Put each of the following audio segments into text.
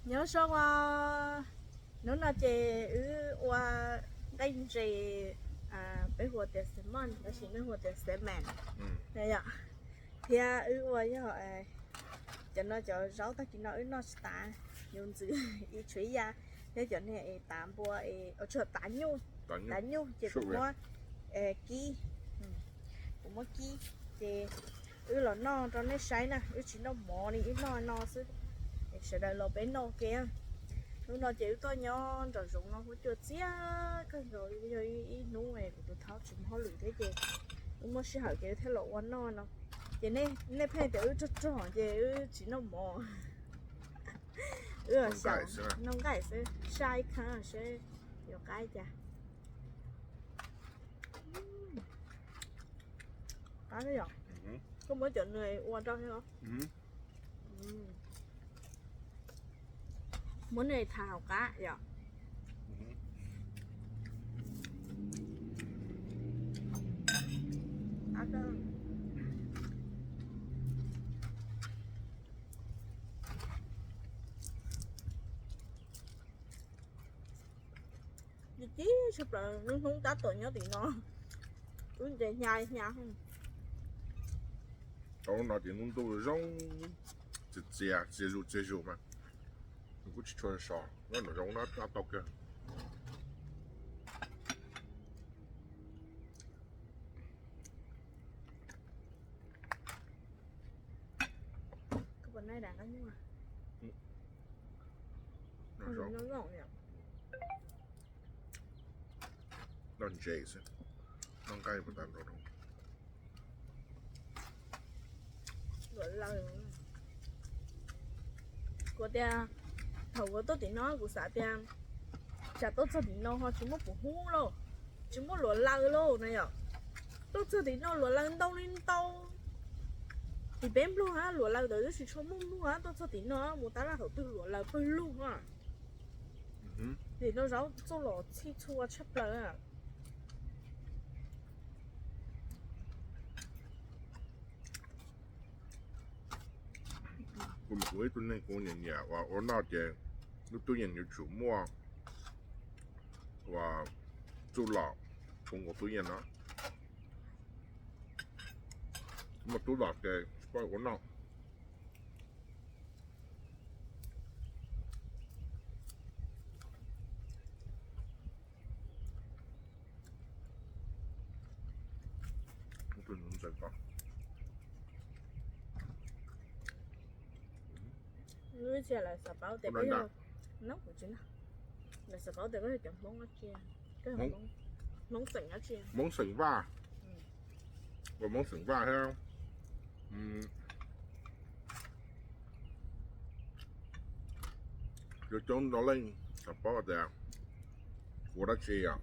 Nyob zoo os, hnub no ces wb ua nqaij ntses, peb hu ua tias xamon tab sis nej hu ua tias xamen, thiab wb ua yog cov no cov zaub tag kis no wb noj tsis tas, yus ntxwv ib tshuav ib yam, thiab cov niag es tav npua, tav nyuj, tav nyuj ces kuv muab kib, kuv muab kib ces wb los noj rau nej saib na, wb tsis noj mov li, wb noj no xwb. Sawv daws los peb noj ke. Hnub no ces wb tuaj nyob nram zoov no huab cua txias kawg nkaus, yog ib hnub kuv tus thaub tsis muaj hauj lwm thiab ces wb muaj sij hawm ces wb thiaj los ua noj no. Ces nej pheej tias wb rog rog ces wb tsis noj mov, wb xyaum noj nqaij xwb, saj ib khab seb yuav qab cas. Qab yom. Koj muab cov nws ua rau thiab. Muab nws tha hauv qab yom. Ci ci tshaj plaws, lub hnub tab tom nyob tim no, lub nce hnyav hnyav. Tau no ces hnub ntuj zoo, txias txias, txias zus txias zus mas nws kuj tsis tshua sov, nyob nram zoov no tab tau kawg. Noj ntses xwb, noj nqaij puas tau nrog. Kuv tias thaum kuv tuaj tim no kuv xav tias tsam tuaj txog tim no ho tsis muaj pum hub lauj, tsis muaj luam laws lauj na yom. Tuaj txog tim no luam laws ntau li ntau. Tim peb nplog luam laws ntawd twb tsis tshua muaj muaj, tuaj txog tim no mus tab laj thaum twg luam laws pawg lug. Tim no zaub txuj lom txhij txhua tshaj plaws. Kuv mas kuv ib tug neeg kuv nyiam nyiam uas ua noj ces lub tub yees yuav tsum muaj uas txuj lom tshua nkaus tub yees no. Muaj tub lom ces pab ua noj. Lub txhia lawv xav paub tias koj yog, no kuv tsis noj, lawv xav paub tias koj yog cov Hmoob dab tsi, Hmoob xeem dab tsi? Hmoob xeem Vaj, ua Hmoob xeem Vaj thiab. Coob coob ntau leej xav paub tias kuv ua dab tsi os,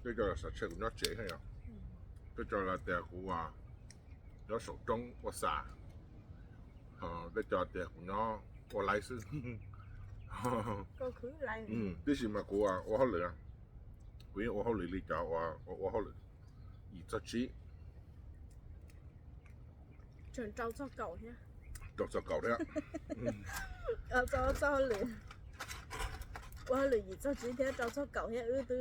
tej co lawv xav tshaj kuv nyob tsev thiab yom, tej co lawv tias kuv nyob saum roob ua xas, tej co tias kuv nyob ua laib xwb. Tiam sis mas kuv ua hauj lwm, kuv yeej ua hauj lwm li cov uas ua hauj lwm yim txog tsib. Rau txog kaum thiab. Rau txog kaum thiab. Txog hauj lwm, ua hauj lwm yim txog tsib thiab rau txog kaum thiab wb twb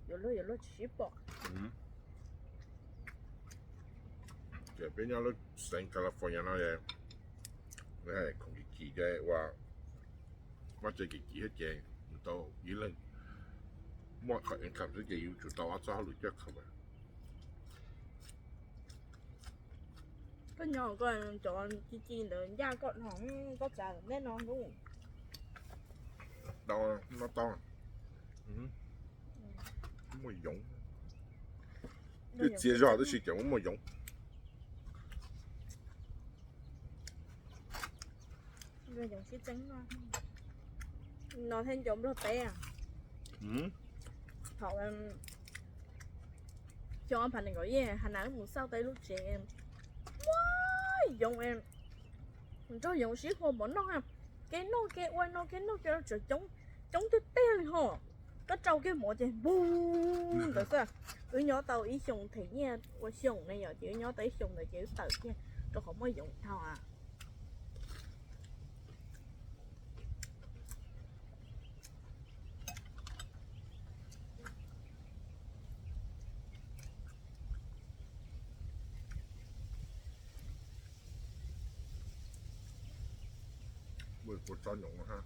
yuav luag yuav luag tsis sib pom. Ces peb nyob lub xeev California no, khoom kim kim ces ua vaj tse kim kim thiab ces yus tau ib leeg muaj qhov income xwb ces yus tsum tau ob txoj hauj lwm coj khaws. Koj nyob koj cov ci ci ntawd ncaj koj dhau, koj txav nej no hnub. Tau, no tau. Muaj yoov. Twb txias zog tab sis cas muaj yoov. Yoov sib txeeb no. No thiab nco nplog teb. Thaum xyoo ob phav nees nkaum ib, Hav Nas wb mus xauj tau ib lub tsev muaj yoov, nrog yoov sib hua mov noj. Kev noj kev ua no kev noj kev ua tseem coob, coob tiag tiag li ho. Koj rau kiag mov ces npug ntawd xwb. Wb nyob tau ib xyoos them nyiaj ua xyoos ne yom, ces wb nyob tau ib xyoos ntawd ces wb tawm kiag rau qhov muaj yoov dhau. Ua tsob nyoos ha.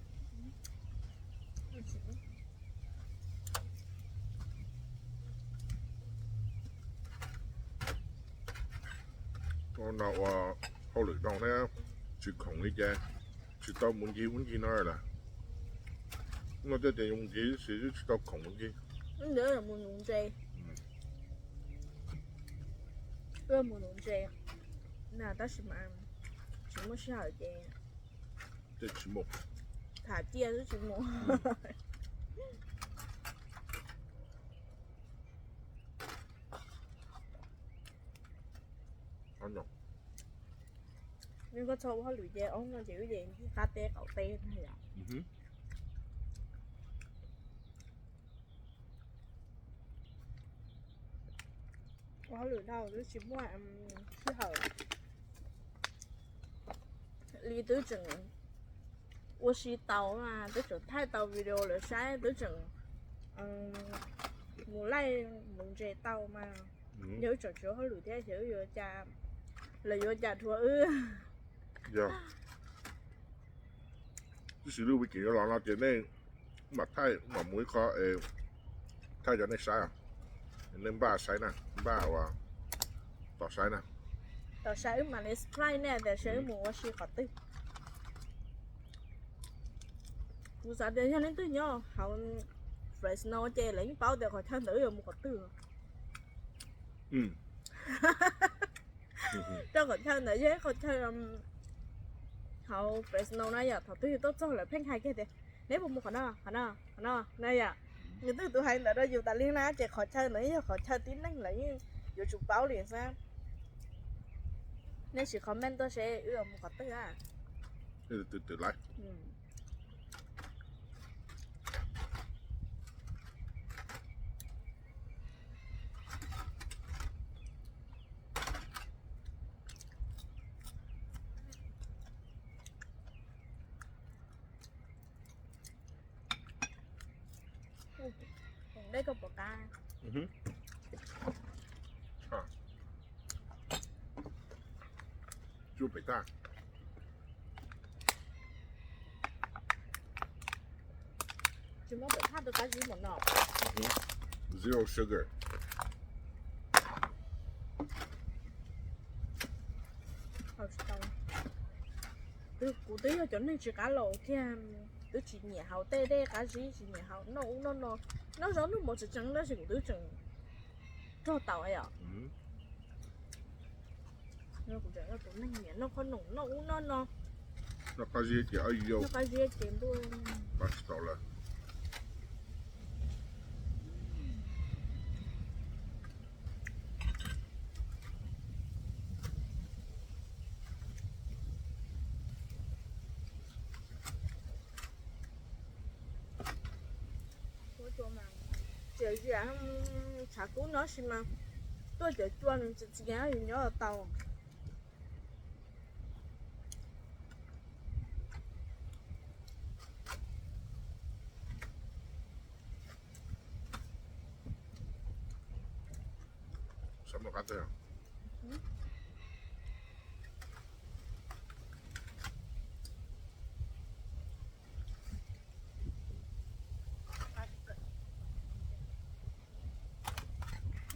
Ua no ua hauj lwm zoo thiab, tsis khoom li ces tsis tau mus ncig ub ncig no lawm. No tej ces mus ncig tab sis tsis tau khoom mus ncig. Mus nuv ntses, mus nuv ntses na, tab sis mas tsis muaj sij hawm ces tsis mus, tham cia xwb tsis mus. Nws koj txhob ua hauj lwm ces ob no ces wb ces ncig qab teb qaum teb na yom. Ua hauj lwm dhau twb tsis muaj sij hawm li, twb tseem ua si tau mas, twb tseem thaij tau video lawv saib, twb tseem mus laij mus ntses tau mas. Yog wb tseem tsis ua hauj lwm thiab ces wb yuav cas, lawv yuav cas rhuav wb. Yog tab sis lub weekend yuav los no ces nej mam thaij, mam mus ib qho es thaij rau nej saib, nej npaj saib na, npaj ua tos saib na. Tos saib wb mam li surprise nej tias saib wb mus ua si qhov twg. Kuv xav tias yog leej twg nyob hauv Fresno ces lawv yeej paub tias qhov chaw ntawd yuav mus qhov twg. Rau qhov chaw ntawd yog ib qhov chaw hauv Fresno na yom, thaum twg yus tuaj txog lawv pheej hais kiag tias neb puas mus qhov no, qhov no, qhov no na yom. Nws twb tus hais ntawd rau yus tas li na, ces qhov chaw ntawd yog qhov chaw tib neeg lawv yeej yuav tsum paub li xwb. Nej sim comment tuaj seb wb yuav mus qhov twg. Dej koj puas qab? Cua pem tag. Tsis muab pem thaj tus qab zib mus no. Zero sugar. Kuv twb yog cov neeg tsis qab laus kiag, twb tsis nyiam haus tej dej qab zib, tsis nyiam haus noj ub noj no, noj zaub noj mov tseem tseem tab sis kuv twb tseem rog tau yom. Kuv tseem yog tus neeg nyiam noj qhob noom noj ub noj no. Noj qab zib ces au yau, noj qab zib ces ntuj, pab tsis tau lawm. Txias zias tshav kub no sis mas tuaj cov cua nws txias txias yus nyob tau.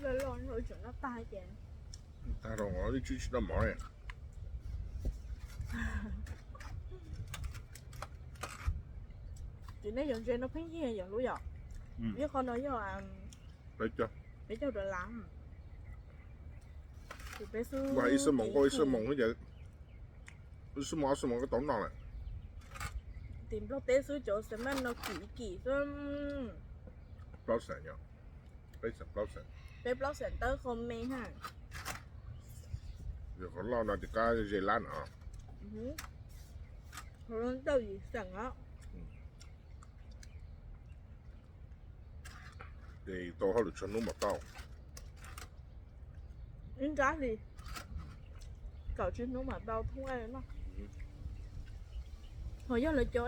Loj loj no tseem noj tag ces, tag rau ib tswb tsis noj mov. Ces nej yuav ntses no pheej yig yom lub yom. Ib qho no yog peb caug dollar. Ib xuab moos, ib xuab moos, ib xuab moos ob xuab moos koj tau noj lawm. Tim Nplog teb xwb cov xav maj no kim kim xwb. Plaub xees, peb plaub xeem tawb qho me ha. Yog qhov loj no ces kab ze lab no. Qhov ntawd yim xeem os. Ces tau hauj lwm txog hnub mam tau. Ib nrab li kaum tsib hnub mam tau thoob no. Ho yog lawv cov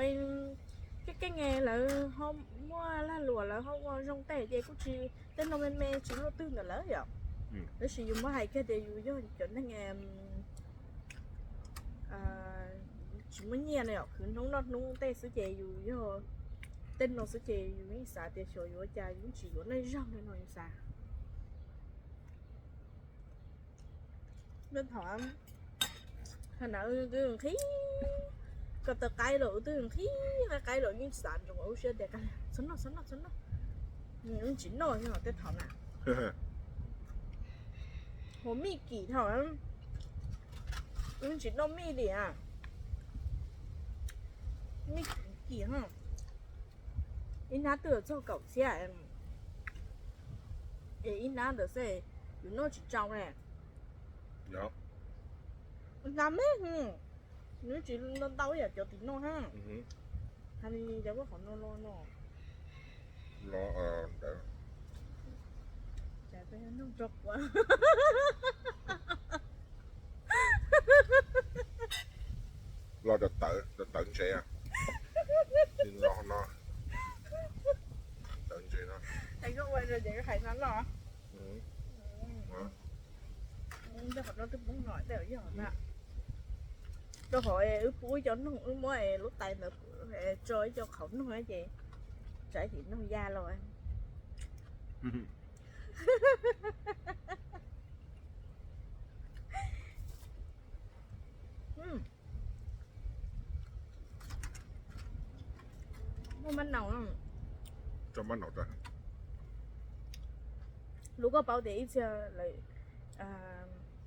keej keej lawv ho muaj lag luam lawv ho ua zoo tej ces kuj tsis, tej no me me tsis luaj twg ntawm lawv yom. Tab sis yus muab hais kiag tias yus yog cov neeg Tsis muaj nyiaj no yom, khwv hnub noj hnub tej xwb ces yus yog tej no xwb ces yus yeej xav tias xyov yuav cas yus tsis yuav neej zaug li no yus xav. Thaum na twb nqhis, ko taw qaib los twb nqhis qaib qaib los yeej xav ntsoov ua lub siab tias txhob noj txhob noj txhob noj, yeej tsis noj tej thaum na. Ua mij kim thaum, yeej tsis noj mij li a. Mij kim, ib hnab twb txog kaum txhiab, es ib hnab ntawd xwb yus noj tsis tsau ne. Hnab me, nws tsis ntau ntau yam cov tim no ha. Hais li cas muab qhov no los no. Los ntawd. Cas peb nug rau kuv. Los rau tawv, rau tawv ntses. Los no, tawv ntses no. Es koj ua rau ces hais no los. Qhov no twb poob no tej yog na. Rau qhov wb pub ib co noog, wb muab lub tais ntawd tso ib co qhauv noog ces tsam ib noog ya los. Muaj mab naus. Tso mab naus rau. Lus koj paub tias ib txhia,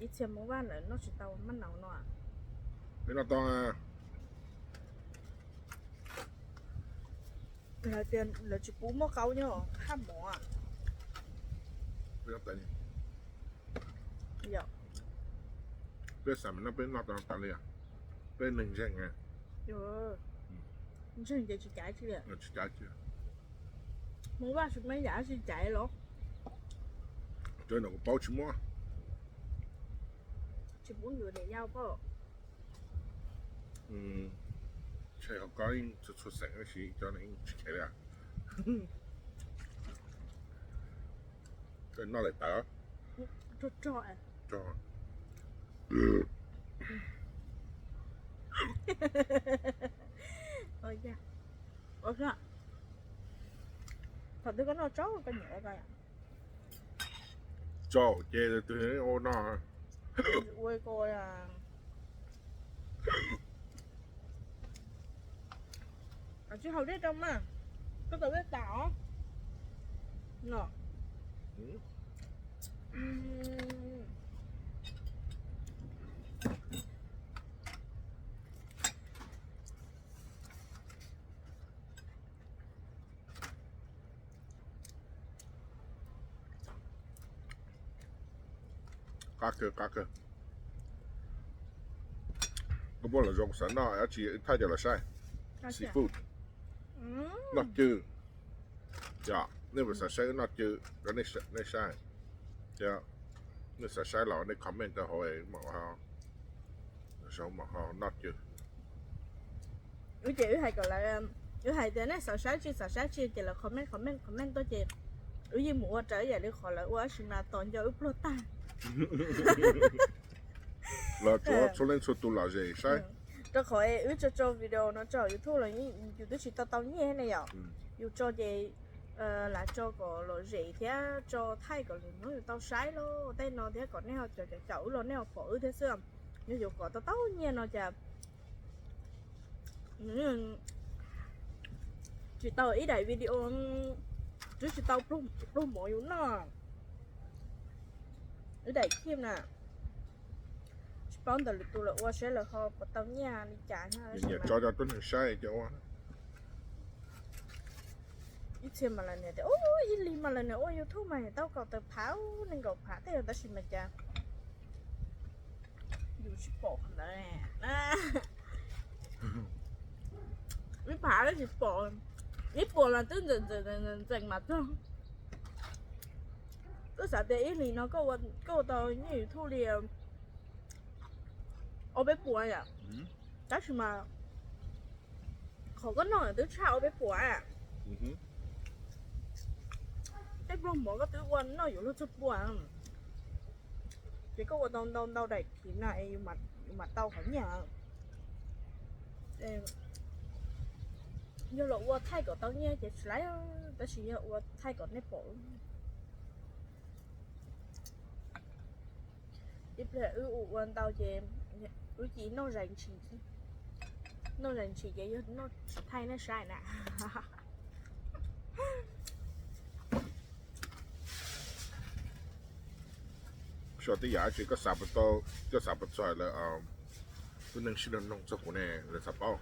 ib txhia Hmoob Vaj lawv noj tsis tau mab naus no. Peb noj tau. Lawv tias lawv tsis pub muaj qaub nyob haj mov. Peb xav mas no peb noj tau tas li. Peb neeg ntseeg. Ntseeg ces tsis caiv tsi li. Tsis caiv tsi. Hmoob Vaj tsis muaj yam tsis caiv los. Cov no kuv paub tsis muaj. Tsis pub ncuav niam yau pom. Ntshe ho koj yeej txhua txhua xeem tab sis cov no yeej tsis caiv li. Noj lawm tawv. Rog rog. Thaum twg koj noj tso koj nyiam ua ko. Tso ces twg ua no. Ua ko. Tsis haus dej rau mas, koj tau dej tas os. No. Qab kawg, qab kawg. Koj muaj lus zoo xav noj dab tsi thaij cov los saib. Seafood. Noj cwj. Yog nej puas xav saib noj cwj rau nej saib. Nej xav saib los nej comment rau hauv mam, mam noj cwj. Wb ces wb hais kom lawv, wb hais tias nej xav saib tsi xav saib tsi ces lawv comment comment comment tuaj ces wb yeej mus ua raws ib yam li qhov lawv ua tab sis mas tos nco wb pluag tag. Los tsuav txhua leej txhua tus lom zem saib. Rau qhov wb tso tso video no tso YouTube los yus twb tsis tau tau nyiaj ne yom. Yus tso ces lam tso kom lom zem thiab tso thaij kom lwm hnub yus tau saib los tej no thiab kom nej ho caum caum wb los nej ho pom wb thiab xwb. Yog yuav kom tau tau nyiaj no cas tsis tau ib daim video, twb tsis tau pluag mov yus noj. Wb daim clip na, tsis paub ntawm lwm tus lawv ua saib lawv ho puas tau nyiaj li cas. Nyiam tso rau tuab neeg saib cov ua. Ib txhia mas lawv niam tias ib lig mas lawv niam ua YouTube mas niam tau kaum tawm phav, nees nkaum phav tej tab sis mas cas yus tsis pom qhov ntawd. Ib phav twb tsis pom, ib puas los twb ntxeem ntxeem mas txog. Twb xav tias ib hlis no koj ua tau nyiaj YouTube li ob peb puas yom. Tab sis mas qhov koj noj twb tshaj ob peb puas. Tej pluag mov koj twb ua noj yuav luag txog pua. Ces koj ua tau ntau ntau daim clip na es yus mam tau qhov nyiaj. Yog los ua thaij kom tau nyiaj ces tsis laib, tab sis yog ua thaij kom nej pom. Ib pliag wb ua ua ntau ces wb cia noj zais ntshis, noj zais ntshis ces yog noj tsis thaij nej saib na. Xyov tej yam tsis koj xav puas tau, koj xav puas txog lawm, tus neeg sib nug noog txog kuv ne lawv xav paub.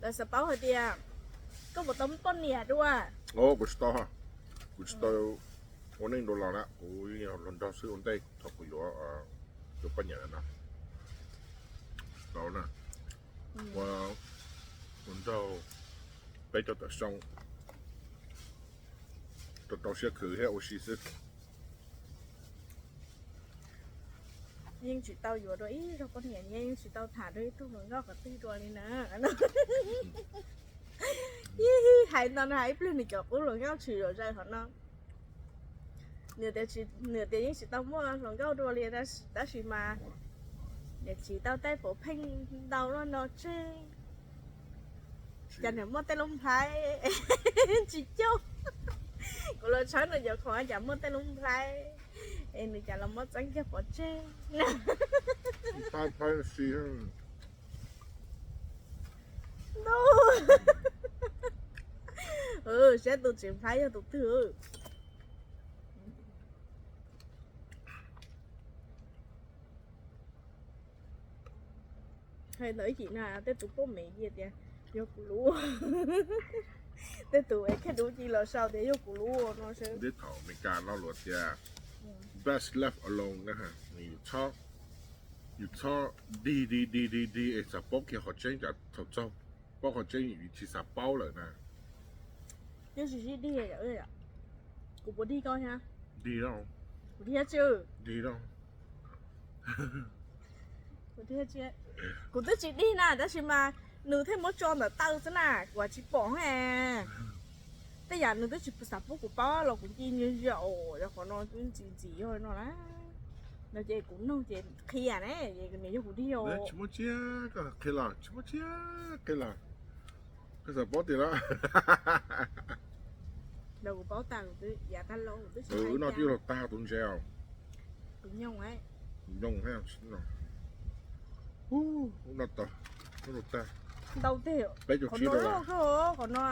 Lawv xav paub hais tias koj puas tau muaj poj niam dua. Kuv tsis tau, kuv tsis tau ua neej dua los na, kuv yog hluas nraug xwb ua ntej thaum kuv yuav, yuav poj niam lawm no. Tsis tau na, ua hluas nraug peb caug tawm xyoo, rau rau siab khwv thiab ua si xwb. Yeej tsis tau yuav dua ib zaug poj niam, yeej tsis tau tham dua ib tug hluas nkauj qhov twg dua li na. Ib hais ntau no hais ib pliag nws cov qub hluas nkauj tshwm zom zaws hov no. Nws tias yeej tsis tau muaj hluas nkauj dua li, tab sis mas niam txiv tau taij pov pheej ntau no tseg. Cas nws muaj tej lub nplhaib tsis coj. Kuv los tshawb nws cov khoom cas muaj tej lub nplhaib, es nws cas los muab txeeb kiag pov tseg. Saib tus tsis nplhaib yog tus twg. Hais ntawd ib chim na tej tus poj me cia tias yog kuv lub, tej tus es khej dub ci los sau tias yog kuv lub no. Teb thaum Amelikas lo lus tias best left alone na, yus txhob dig dig dig dig dig es xav paub kiag qhov tseeb, cas thaum txog paub qhov tseeb yus tsis xav paub lawm na. Twb tsis sib dig, kuv puas dig koj thiab? Dig, kuv dig tsis, dig, kuv twb tsis dig na, tab sis mas nws thiaj muab tso ntawm taw xwb na, kuv tsis pom he. Tej yam nws twb tsis xav pub kuv paub los kuv cia nws zaum qhov no ntxim ntxim yog no na. No ces kuv nug ces qhia ne, nws yog kuv dig os. Tsis muaj tsiab, koj qhia los tsis muaj tsiab, qhia los koj xav paub tias los. Kuv paub tag, kuv twb yav tag los kuv twb tsis, wb noj twb los tag tus ntses os. Kuv nyooj, kuv nyooj thiab. Ub, noj tag, noj tag. Ntau teg. Peb caug tsib dollar. Qhov no,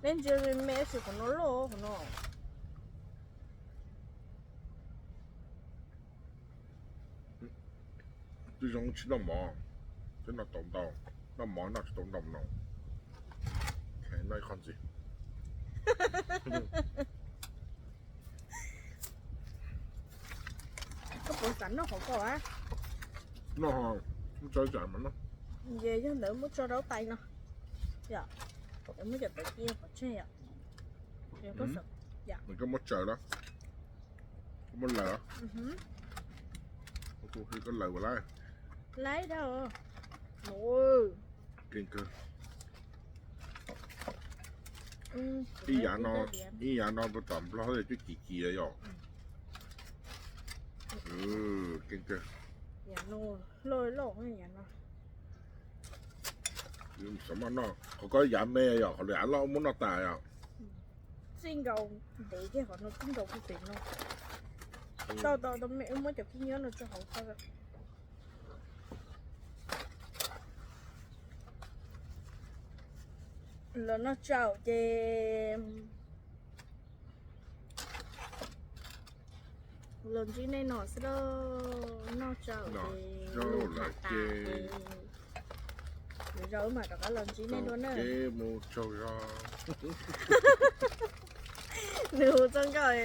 nej ntsia me me tab sis qhov no loj qhov no. Twb zoo tsis noj mov, twb noj tau ntau, noj mov noj tsis tau ntau no. Noj ib qho ntxiv. Koj puas xav noj qhov ko a? Noj, muab tso tsam mas noj. Ces yog ntawd muab tso rau tais no. Yom, muab cov tawv ci pov tseg yom. Koj muab tsaws los, koj muab lawm, koj lawm ua laib. Laib dab. Keej kawg. Ib yav no, ib yav no puas tom Nplog twb kim kim yom. Keej kawg. Xav muab noj qhov ko yav me yom, qhov lwm yav loj muab noj tas yom. Txij nkaus ntev kiag qhov no txij nkaus pem no. Tau tau tau me wb muab cov phij nyuaj no tso hauv ko. Los noj tsaum ces los ntsib nej no xwb lauj. Noj tsaum ces lus tham tas ces lwm zaus wb mam rov qab los ntsib nej dua na. Nws hu txoj nkauj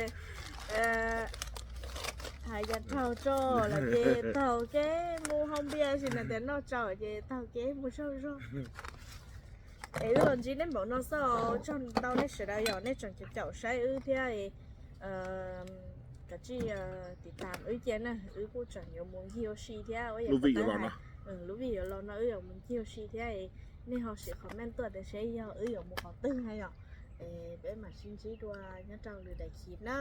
hais tias raug tso los ces taug kev mus haus npias, tab sis nws tias noj tsaum ces taug kev mus saum zog. Es wb los ntsib nej npaum no xwb, tsaug ntau nej sawv daws yom, nej tseem caum caum saib wb thiab. Kav tsij tiv tam wb cia na, wb kuj tseem yuav mus ncig ua si thiab. Lub vij yuav los no wb yuav mus ncig ua si thiab, nej ho sim comment tuaj tias seb yog wb yuav mus qhov twg na yom. Peb mam sib ntsib dua nyob rau lwm daim clip na.